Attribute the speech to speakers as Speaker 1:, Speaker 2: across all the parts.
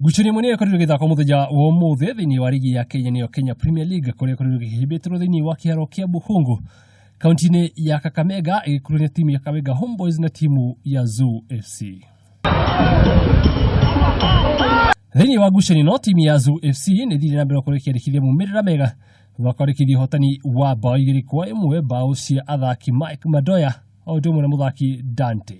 Speaker 1: Ngucanio ĩmwe nĩyo ĩkorirwo ĩgĩthakwo mũthenya wa ũmũthĩ thĩinĩ wa rigi ya Kenya nĩyo Kenya Premier League, kũrĩa ĩkorirwo ĩkĩhĩmbĩtĩrwo thĩinĩ wa kĩharo kĩa Bukhungu kaunti-inĩ ya Kakamega, ĩgĩkuruhania timu ya Kakamega Homeboys na timu ya Zoo FC. Thĩinĩ wa ngucanio ĩno, timu ya Zoo FC nĩ ĩthire na mbere gũkorwo ĩkĩandĩkithia maumĩrĩra mega thutha wa kwandĩkithia ũhotani wa bao 2-1, bao cia athaki Mike Madoya o ũndũ ũmwe na mũthaki Dante.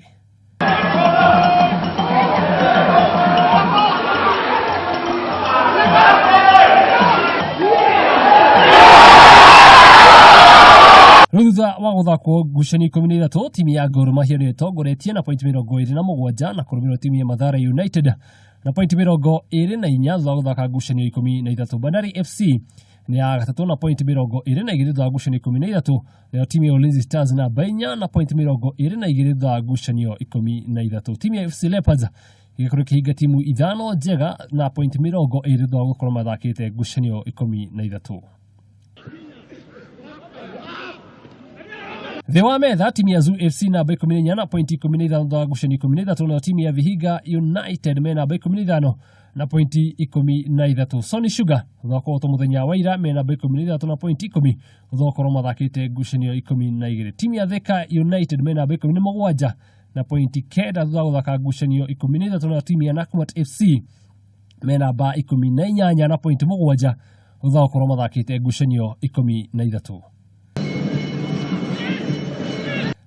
Speaker 1: Rĩu thutha wa gũthakwo ngucanio 13, timu ya Gor Mahia nĩyo ĩtongoretie na pointi 27, na kũrũmĩrĩrwo timu ya Mathare United na pointi 24 thutha wa gũthaka ngucanio 13. Bandari FC nĩ ya gatatũ na pointi 22 thutha wa ngucanio 13, nayo timu ya Ulinzi Stars namba 4 na pointi 22 thutha wa ngucanio 13. Timu ya FC Leopards ĩgĩkorwo ĩkĩhinga timu ithano njega na pointi 20 thutha wa gũkorwo mathakĩte ngucanio 13. Thĩ wa metha, timu ya Zoo FC namba 14 na pointi 15 thutha wa ngucanio 13, nayo timu ya Vihiga United me namba 15 na pointi 13. Sony Sugar thutha wa kũhotwo mũthenya wa ira me namba 13 na pointi 10 thutha wa gũkorwo mathakĩte ngucanio 12. Timu ya Thika United me namba 17 na pointi 9 thutha wa gũthaka ngucanio 13, nayo timu ya Nakumatt FC me namba 18 na pointi 7 thutha wa gũkorwo mathakĩte ngucanio 13.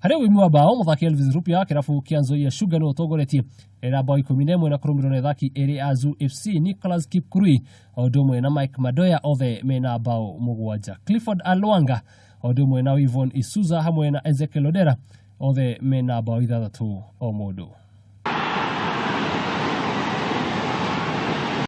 Speaker 1: Harĩ ũimi wa bao, mũthaki Elvis Rupia kĩrabu kĩa Nzoia Sugar nĩwe ũtongoretie ena bao 11, na kũrũmĩrĩrwo nĩ athaki erĩ a Zoo FC, Nicholas Kipkurui o ũndũ ũmwe na Mike Madoya, othe mena bao 7. Clifford Alwanga o ũndũ ũmwe na Yvonne Isuza hamwe na Ezekiel Odera, othe mena bao 6 o mũndũ.